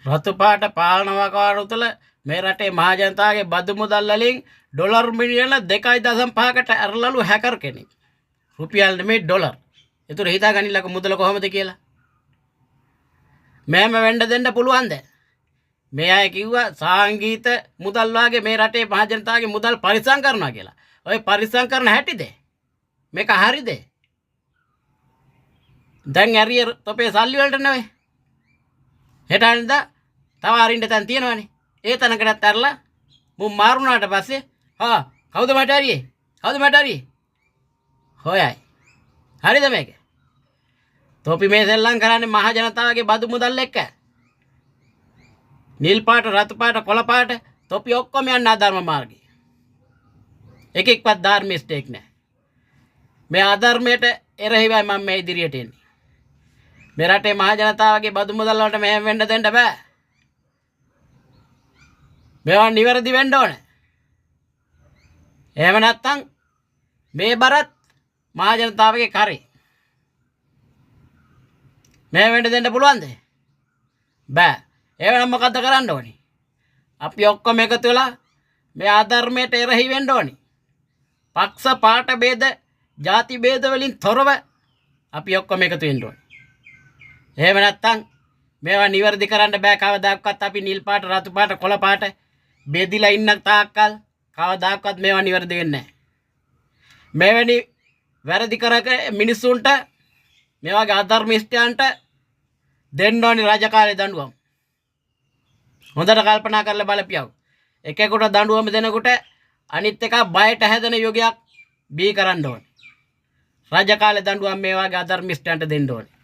රතු පාට පාලන වකවානු තුළ මේ රටේ මහ ජනතාවගේ බදු මුදල් වලින් ඩොලර් මිලියන 2.5කට ඇරලලු හැකර් කෙනෙක්. රුපියල් නෙමෙයි, ඩොලර්. ඒතර හිතා ගනින්නකෝ මුදල කොහොමද කියලා. මෙහෙම වෙන්න දෙන්න පුළුවන්ද? මේ අය කිව්වා සාංගීත මුදල් වාගේ මේ රටේ මහ ජනතාවගේ මුදල් පරිස්සම් කරනවා කියලා. ඔය පරිස්සම් කරන හැටිද? මේක හරිද? දැන් ඇරිය තොපේ සල්ලි වලට නෙවෙයි. හෙට අනිද්දා තව අරින්න තැන් තියෙනවනේ. ඒ තැනකටත් ඇරලා මුන් මාරුනාට පස්සේ, "හා, කවුද මට ඇරියේ? කවුද මට ඇරියේ?" හොයයි. හරිද මේක? තොපි මේ සෙල්ලම් කරන්නේ මහ ජනතාවගේ බදු මුදල් එක්ක. නිල් පාට, රතු පාට, කොළ පාට තොපි ඔක්කොම යන්න අධර්ම මාර්ගේ. එකෙක්වත් ධර්මිෂ්ඨයෙක් නෑ. මේ අධර්මයට එරෙහිවයි මම මේ ඉදිරියට එන්නේ. මේ රටේ මහ ජනතාවගේ බදු මුදල් වලට මෙහෙම වෙන්න දෙන්න බෑ. මේවා නිවැරදි වෙන්න ඕන. එහෙම නැත්නම් මේ බරත් මහ ජනතාවගේ කරේ. මේ වෙන්න දෙන්න පුළුවන්ද? බෑ. එහෙනම් මොකද්ද කරන්න ඕනි? අපි ඔක්කොම එකතු වෙලා මේ අධර්මයට එරෙහි වෙන්න ඕනි. පක්ෂ පාට භේද, ජාති භේද වලින් තොරව අපි ඔක්කොම එකතු වෙන්න ඕනි. එහෙම නැත්නම් මේවා නිවැරදි කරන්න බෑ කවදාකවත්. අපි නිල් පාට, රතු පාට, කොළ පාට බෙදිලා ඉන්න තාක්කල් කවදාකවත් මේවා නිවැරදි වෙන්නේ නැහැ. මෙවැනි වැරදි කරක මිනිස්සුන්ට, මේ වගේ අධර්මිෂ්ඨයන්ට දෙන්න ඕනි රජකාලේ දඬුවම්. හොඳට කල්පනා කරලා බලපියව්. එකෙකුට දඬුවම දෙනකොට අනිත් එක බයට හැදෙන යුගයක් බිහි කරන්න ඕනේ. රජකාලේ දඬුවම් මේ වගේ අධර්මිෂ්ඨයන්ට දෙන්න ඕනේ.